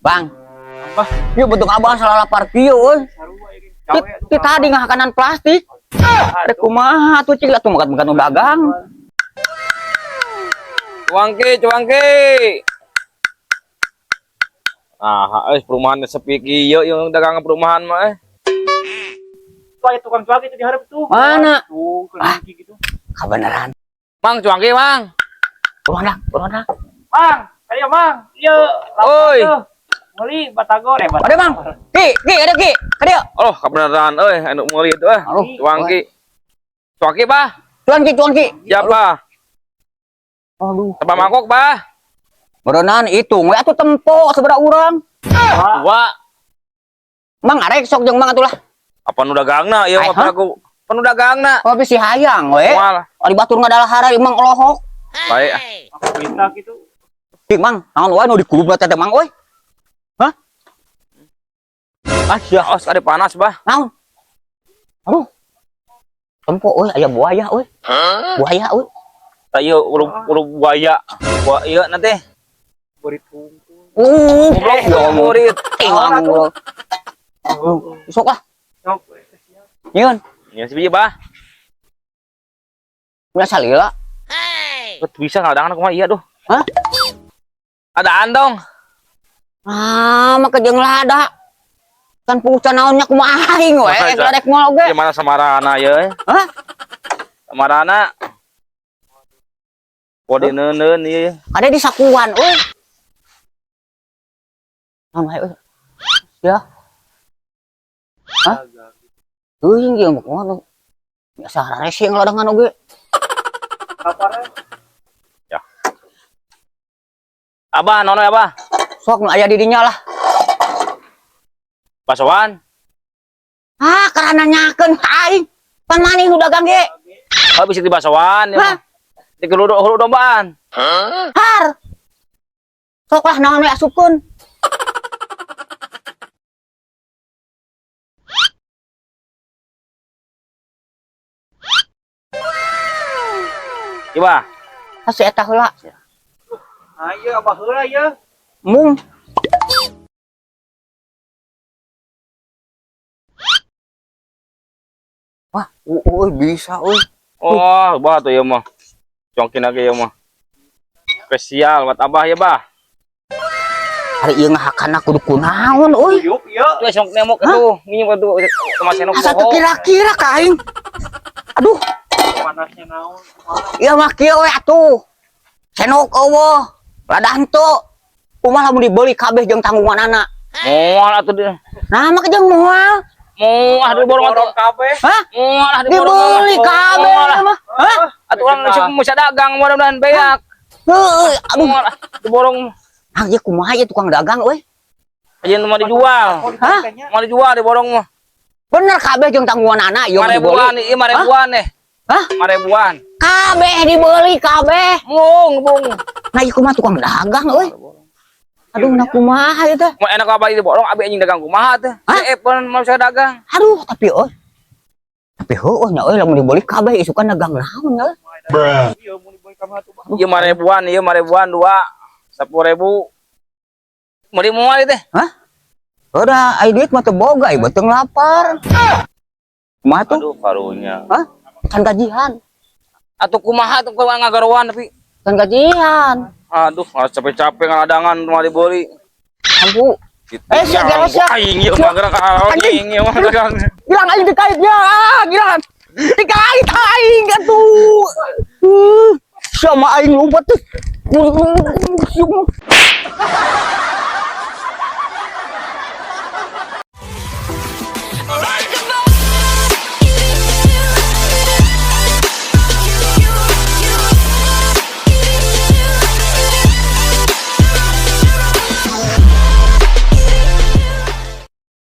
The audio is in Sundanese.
Bang. Apa? Yuk bentuk abang salah lapar kieu euy. Sarua ieu. Cawe atuh. Ti tadi ngahakanan plastik. Rek kumaha tuh cik atuh megat-megat nu dagang. Cuangki, cuangki. Ah, perumahan sepi kieu yang dagang perumahan mah eh. Tuh aya tukang cuangki itu di hareup tuh. Mana? Tuh, kelingki gitu. Kabeneran. Mang cuangki, Mang. Buruan dah, buruan dah. Mang, kali Mang. Ieu. Oi. Meuli batagor eh batagor. Ada Mang. Ki, ki, ada ki. Kadieu. Oh, kebenaran euy anu meuli itu eh. Aduh. Cuangki. Cuangki, Bah. Cuan ki, cuan ki. Siap, Bah. Aduh. Tebak mangkok, Bah. Berenan hitung we atuh tempo sabaraha urang. Dua. Mang arek sok jeung Mang atuh lah. Apa nu dagangna ieu Ai, mah peraku. Apa nu dagangna? Oh bisi hayang we. Moal. Ari batur ngadalahara Mang olohok. Baik. Aku minta gitu. Cik Mang, naon wae nu dikulub teh Mang euy. Hah? Ah, sia. Oh, sekali panas, Bah. Naon? Aduh. Tempo euy aya buaya euy. Buaya euy. Tah ieu ulu buaya. Buaya ieu nanti. Murid tungkul. Goblok, Ya murid. Mang. Sok lah. Sok. Nyieun. Ya sebiji, Bah. Udah salila. Bisa ngadakan kumaha iya duh. Hah? Adaan dong. Ah, maka jeung lada. Kan puguh naonnya kumaha aing we, Masa? rek moal oge. Ya mana samarana ye? Hah? Samarana. Kode neundeun ieu. Ada di sakuan euy. Naon wae euy. Ya. Hah? Teuing ieu mah kumaha. Biasa rarese ngaladangan oge. Kaparnya. Ya. Abah, nono ya, Abah. Sok nu aya di dinya lah. Basoan. Ah, karena nanyakeun ka aing. Pan maneh nu dagang ge. Oh, bisa di basoan ya. Hah? Di hulu dombaan. Har. Sok lah naon we asupkeun. Ieu, Bah. Hase eta heula. Ah, iya abah heula ieu. Mung. Wah, euy bisa euy. Oh, bah tuh ieu mah. Congkin lagi ieu mah. Spesial buat Abah ya, Bah. Hari ieu ngahakana kudu kunaon euy. Yuk, ieu. Tuh sok nemok atuh, nginjem atuh sama senok. Asa teu kira-kira ka aing. Aduh, Panasnya naon? ieu mah kieu we atuh. Senok eueuh, lada henteu. Kumaha lamun dibeli kabeh jeung tanggunganana. Moal atuh dia. Nah, mah jeung moal. Moal diborong atuh. kabeh. Hah? Moal lah diborong. Dibeli kabeh Moal lah. mah. Hah? Atuh urang bisa dagang mudah-mudahan beak. Heueuh, aduh. Moal lah diborong. Ah, ieu kumaha ieu tukang dagang euy? Aja nu mau dijual. Hah? Mau dijual diborong mah. Bener kabeh jeung tanggunganana ieu mah Maribuan dibeli. ieu maribuan nih. Hah? Maribuan. Kabeh dibeli kabeh. Mung, bung. Nah, ieu kumaha tukang dagang euy? Aduh, nah kumaha ieu teh? Mau enak apa diborong abi anjing dagang kumaha teh? Hah? Pun mau saya dagang. Aduh, tapi euy. Tapi heueuh nya euy lamun dibeli kabeh isukan dagang naon nya euy? Iya, mun dibeli kabeh atuh, Bah. Ieu maribuan, ieu maribuan dua. 10.000. Mau di moal teh? Hah? Udah, ai duit mah teu boga, ai beuteung lapar. Kumaha tuh? Aduh, karunya. Hah? Can gajian. Atuh kumaha tuh kumaha ngagaruan tapi Can gajian. aduh, harus capek-capek ngaladangan mau dibeli. Ampu. Gitu. Eh, siap, siap, siap. Aing ieu mah gerak aing ieu mah dagang. Gilang aing dikaitnya. Ah, gilang. Dikait aing atuh. Sama aing lompat tuh.